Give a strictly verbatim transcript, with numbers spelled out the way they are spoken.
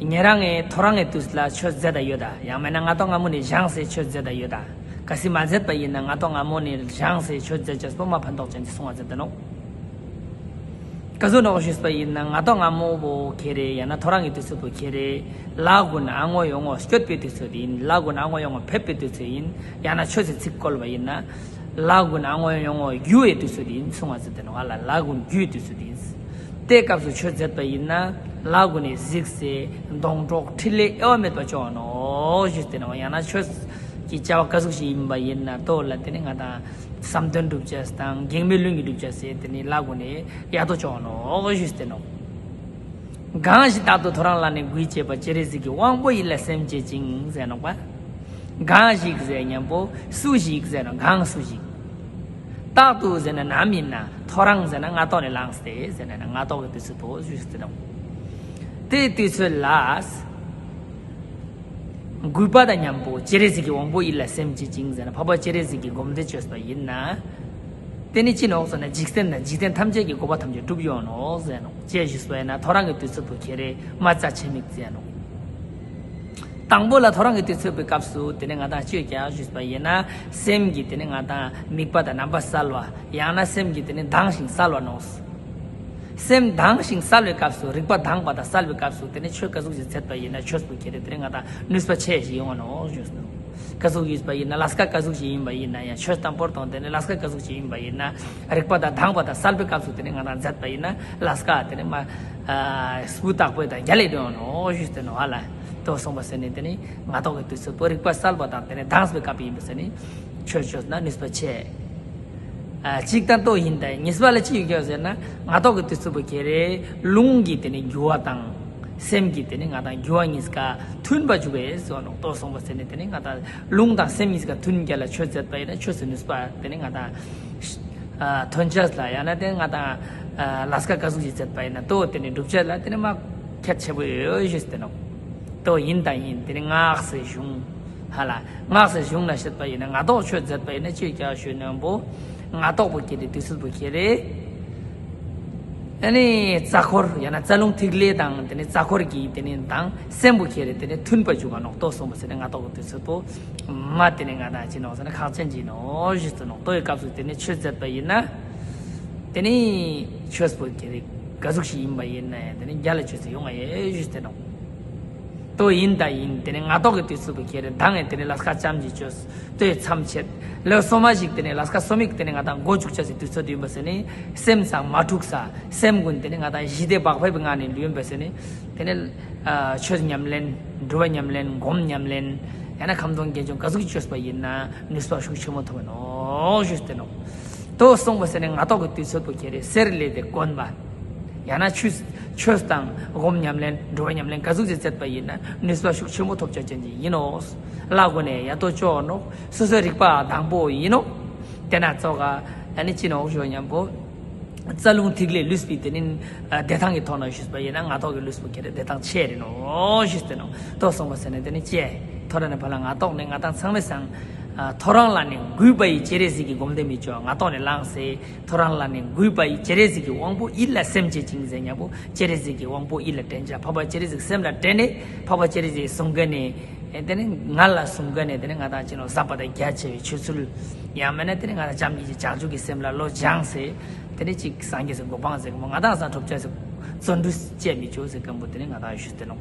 ཉེ་རང་ངས་ཐོ་རངས་ཀྱི་དུས་ལ་ཆོས་མཛད་ད་ཡོད་ད། ཡང་མིན་ན་སྔ་ཏོག་སྔ་མོ་ནས་བཞེངས་སའི་ཆོས་མཛད་ད་ཡོད་ད། གལ་སྲིད་མ་མཛད་པ་ཡིན་ན་སྔ་ཏོག་སྔ་མོ་ནས་བཞེངས་སའི་ཆོས་མཛད་ཅེས་པོ་མ་ཕན་ཐོགས་ཅན་གྱི་གསུང་བ་མཛད་དེ་ནོ། ག་ཟུག་ནོག་ཞུས་པ་ཡིན་ན་སྔ་ཏོག་སྔ་མོ་བོ་ཁེ་རེ་ཡང་ན་ཐོ་རངས་ཀྱི་དུས་ཚོད་པོ་ཁེ་རེ། ལ་དགུན་ཨ་ངོ་ཡོང་ངོ་སྐྱོད་པའི་དུས་ཚོད་ཡིན། ལ་དགུན་ཨ་ངོ་ཡོང་ངོ་ཕེབས་པའི་དུས་ཚོད་ཡིན། ཡང་ན་ཆོས་སི་ཚིག་བཀོལ་བ་ཡིན་ན། ལ་དགུན་ཨ་ངོ་ཡོང་ངོ་རྒྱུ་བའི་དུས་ཚོད་ཡིན་གསུང་བ་མཛད་དེ་ནོ། ལ་དགུན་རྒྱུའི་དུས་ཚོད་ཡིན། དེ་སྐབས་སུ་ཆོས་མཛད་པ་ཡིན་ན་ལ་དགུན་ནས་གཟིགས་སེ་སྡོང་གྲོགས་ཕྲིན་ལས་དབྱེ་བ་མེད་པ་ཅོ་ནོ་ཞུས་ཏེ་ནོ། ཡང་ན་ཆོས་ཀྱི་བྱ་བ་ག་ཟུག་ཞིག་ཡིན་པ་ཡིན་ན་ལྟོ་ལ་དེ་ནི་ང་དང་བསམ་དོན་སྒྲུབ་བྱ་དང་གེགས་མེད་ལྷུན་གྱིས་གྲུབ་བྱ་ཟེར་དེ་ནི་ལ་དགུན་ནས་ཡ་ཏོ་ཅོ་ནོ་ཞུས་ཏེ་ནོ། གང་ཞིག་རྟག་ཏུ་ཐོ་རངས་ལ་ནི་གུས་བྱེད་པ། སྤྱན་རས་གཟིགས་ཀྱི་དབང་པོ་ཡིད་ལ་སེམས་བསྐྱེད་ཅིང་ཟེར་ནོག་པ། གང་ཞིག་ཟེར་མཉམ་པོ་སུ་ཞིག་ཟེར་ན་གང་སུ་ཞིག་རྟག་ཏུ་ཟེར་ན་ནམ་ཡིན་ན། ཐོ་རངས་ཟེར་ན་སྔ་ཏོག་ནས་ལངས་ཏེ་ཟེར་ན་སྔ་ཏོག་གི་དུས་ཚོད་པོ་ཞུས་ཏེ་ནོ། དེའི་དུས་ཚོད་ལ། གུས་པ་དང་མཉམ་པོ་སྤྱན་རས་གཟིགས་ཀྱི་དབང་པོ་ཡིད་ལ་སེམས་བསྐྱེད་ཅིང་ཟེར་ན་འཕགས་པ་སྤྱན་རས་གཟིགས་ཀྱི་སྒོམ་བཟླས་བཅོས་པ་ཡིན་ན། དེ་ནི་ཅི་ནོག་ཟེར་ན་འཇིག་རྟེན་དང་འཇིག་རྟེན་ཐམས་ཅད་ཀྱི་དགོས་པ་ཐམས་ཅད་གྲུབ་ཡོང་ནོག་ཟེར་ནོ། ཅེས་ཞུས་པ་ཡིན་ན་ཐོ་རངས་ཀྱི་དུས་ཚོད་པོ་ཁེ་རེ་མ་རྩ་ཆེ་མིག་ཟེར་ནོ། དང་པོ་ལ་ཐོ་རངས་ཀྱི་དུས་ཚོད་པའི་སྐབས་སུ་དེ་ནི་ང་དང་ཅི་ཡོད་ཀྱང་ཞུས་པ་ཡིན་ན་སེམས་ཀྱི་དེ་ནི་ང་དང་དམིགས་པ་དང་རྣམ་པ་གསལ་བ། ཡང་ན་སེམས་ཀྱི་དེ་ནི་དྭངས་ཤིང་གསལ་བ་ནོག། སེམས་དྭངས་ཤིང་གསལ་བའི་སྐབས་སུ་རིག་པ་དྭངས་པ་དང་གསལ་བའི་སྐབས་སུ་དེ་ནི་ཆོས་ག་ཟུག་ཞིག་མཛད་པ་ཡིན་ན་ཆོས་པོ་ཁྱེར་ཏེ་དེ་ནི་ང་དང་ནུས་པ་ཆེ་ཞིག་ཡོང་བ་ནོག་ཞུས་སོ། ག་ཟུག་ཡིན་པ་ཡིན་ན་ལས་ཀ་ག་ཟུག་ཞིག་ཡིན་པ་ཡིན་ན་ཡང་ཆོས་དང་པོར་དང་དེ་ནི་ལས་ཀ་ག་ཟུག་ཞིག་ཡིན་པ་ཡིན་ན་རིག་པ་དང་དྭངས་པ་དང་གསལ་བའི་སྐབས་སུ་དེ་ནི་ང་དང་མཛད་པ་ཡིན་ན་ལས་ཀ་དེ་ནི་མ་སྤུ་དག་པོ་དང་རྒྱ་ལས་འགྲོ་ནོག་ཞུས་ཏེ་ནོ་ཧ་ལ། དོ་གསུངས་པ་ཟེར་ནི་དེ་ནི་ང་ཏོག་གི་དུས་ཚོད་པོ་རིག་པ་གསལ་བ་དང་དེ་ནི་དྭངས་པའི་སྐབས་ཡིན་པ་ཟེར་ནི་ཆོས་ཆོས་ན་ནུས་པ་ཆེ། ཨ་གཅིག་ལྟར་དུ་ཡིན་ད་ཉིས་པ་ལ་ཅི་ཡོད་ཀྱང་ཟེར་ན་སྔ་ཐོག་གི་དུས་ཚོད་པོ་ཁྱེད་རེ་ལུང་གི་དེ་ནི་རྒྱུ་བ་དང་སེམས་ཀྱི་དེ་ནི་ང་དང་རྒྱུ་བ་གཉིས་ཀ་མཐུན་པ་བཅུག་པས་ཟེར་ནོག་ཏོ་གསུངས་པ་ཟེར་ནི་དེ་ནི་ང་དང་ལུང་དང་སེམས་གཉིས་ཀ་མཐུན་རྒྱ་ལ་ཆོས་མཛད་པ་ཡིན་ན་ཆོས་སུ་ནུས་པ་དེ་ནི་ང་དང་ཐོན་ཆས་ལ་ཡང་ན་དེ་ང་དང་ལས་ཀ་ག་ཟུག་ཅིག་མཛད་པ་ཡིན་ན་ཏོ་དེ་ནི་སྒྲུབ་བྱེད་ལ་དེ་ནི་མ་ཁྱད་ཆེ་པོ་ཡོད་ཞུས་ཏེ་ནོག་ཏོ་ཡིན་དང་ཡིན་དེ་ནི་སྔགས་སུ་གཞུང་། ཧ་ལ། སྔགས་སུ་གཞུང་ན་བཤད་པ་ཡིན་ན་སྔ་ཐོག་ཆོས་མཛད་པ་ཡིན་ན་ཅིའི་ཀྱང་ཞུས་ནོན་པོ། སྔ་ཐོག་པོ་ཁྱེད་དེ་དུས་ཚོད་པོ་ཁྱེད་རེ། ཨ་ནི་རྩ་འཁོར་ཡང་ན་རྩ་རླུང་ཐིག་ལེ་དང་དེ་ནི་རྩ་འཁོར་གྱི་དེ་ནི་དང་སེམས་པོ་ཁྱེད་རེ་དེ་ནི་མཐུན་པ་བཅུག་ག་ནོག་ཏོ་གསུངས་པ་ཟེར་ནས་སྔ་ཐོག་གི་དུས་ཚོད་པོ། མ་དེ་ནི་ང་དང་ཅི་ནོག་ཟེར་ན་ཁག་ཅན་ཅི་ནོག་ཞུས་ཏེ་ནོག་ཏོ་ཡི་སྐབས་སུ་དེ་ནི་ཆོས་མཛད་པ་ཡིན་ན། དེ་ནི་ཆོས་པོ་ཁྱེད་རེ་ག་ཟུག་ཞིག་ཡིན་པ་ཡིན་ན་ཡང་དེ་ནི་རྒྱ་ལ་ཆོས་སུ་ཡོང་བ་ཡོད་ཞུས་ཏེ་ནོག་ཏོ་ཡིན་ད་ཡིན་དེ་ནི་སྔ་ཐོག་གི་དུས་ཚོད་པོ་ཁྱེད་རེ་དང་ངས་དེ་ནི་ལས་ཀ་ཙམ་གྱིས་ཆོས་ལྟོས་མཚམས་ཆད། ལོ་སོ་མ་ཞིག་དེ་ནི་ལས་ཀ་སོ་མིག་དེ་ནི་ང་དང་འགོ་བཅུག་ཆ་སི་དུས་ཚོད་ཡིན་པ་ཟེར་ནི་སེམས་སང་མ་འཁྲུག་ས་སེམས་ཀུན་དེ་ནི་ང་དང་ཞི་བདེ་བག་ཕེབས་ངང་ནས་ལུས་ཡིན་པ་ཟེར་ནི་དེ་ནི་ཆོས་ཉམས་ལེན་སྒྲུབ་པ་ཉམས་ལེན་སྒོམ་ཉམས་ལེན་ཡང་ན་ཁམས་སྡོང་རྒྱན་ཆུང་ག་ཟུག་ཅོས་པ་ཡིན་ན་ནུས་པ་ཤུགས་ཆེན་མོ་ཐོབ་ནོག་ཞུས་ཏེ་ནོག་ཏོ་གསུངས་པ་ཟེར་ནས་སྔ་ཐོག་གི་དུས་ཚོད་པོ་ཁྱེད་རེ་གསེར་ལས་དེ་དཀོན་པ། ཡང་ན་ཆོས་ཆོས་དང་སྒོམ་ཉམས་ལེན་སྒྲུབ་པ་ཉམས་ལེན་ག་ཟུག་ཅིག་མཛད་པ་ཡིན་ན་ནུས་པ་ཤུགས་ཆེན་པོ་ཐོབ་ཆ་ཅན་ཅིག་ཡིན་ནོག་ལ་དགོན་ནས་ཡ་ཏོ་ཅོག་ནོག་སོ་སོའི་རིག་པ་དང་པོ་ཡིན་ནོག་དེ་ན་ཙོག་ག་ཨ་ནི་ཅི་ནོག་ཞོ་མཉམ་པོ། རྩ་རླུང་ཐིག་ལེ་ལུས་པའི་དེ་ནི་བདེ་ཐང་གི་ཐོག་ན་ཞུས་པ་ཡིན་ན་སྔ་ཐོག་གི་ལུས་པོ་ཁྱེད་རེ་བདེ་ཐང་ཆེ་རེ་ནོག་ཞུས་ཏེ་ནོག་ཏོ་གསུངས་པ་ཟེར་ནས་དེ་ནི་ཅེ་ཐོ་ར་ནས་ཕ་ལ་སྔ་ཐོག་ནས་ང་དང་ཚང་མས་སང་། ཐོ་རངས་ལ་ནི་གུས་པ་ཡི་སྤྱན་རས་གཟིགས་ཀྱི་སྒོམ་བཟླས་མི་ཅོ་སྔ་ཐོག་ནས་ལངས་སེ། ཐོ་རངས་ལ་ནི་གུས་པ་ཡི་སྤྱན་རས་གཟིགས་ཀྱི་དབང་པོ་ཡིད་ལ་སེམས་བསྐྱེད་ཅིང་ཟེར་མཉམ་པོ་སྤྱན་རས་གཟིགས་ཀྱི་དབང་པོ་ཡིད་ལ་དྲན་བྱ་འཕགས་པ་སྤྱན་རས་གཟིགས་སེམས་ལ་དྲན་ནས་འཕགས་པ་སྤྱན་རས་གཟིགས་གསུང་མཁན་ནས། དེ་ནི་ང་ལ་གསུང་མཁན་ནས་དེ་ནི་ང་དང་ཅི་ནོག་ཟབ་པ་དང་རྒྱ་ཆེ་བའི་ཆོས་ཚུལ། ཡང་མིན་ན་དེ་ནི་ང་དང་བྱམས་སྙིང་རྗེ་བྱང་ཆུབ་ཀྱི་སེམས་ལ་བློ་སྦྱངས་སེ། དེ་ནི་ཅིག་སངས་རྒྱས་སུ་གོ་འཕང་ཟེར་གི་མོ་ང་དང་སང་ཐོབ་ཆ་སུ་བརྩོན་འགྲུས་བཅས་མི་ཆོག་ཟེར་མཁན་པོ་དེ་ནི་ང་དང་ཞུས་ཏེ་ནོག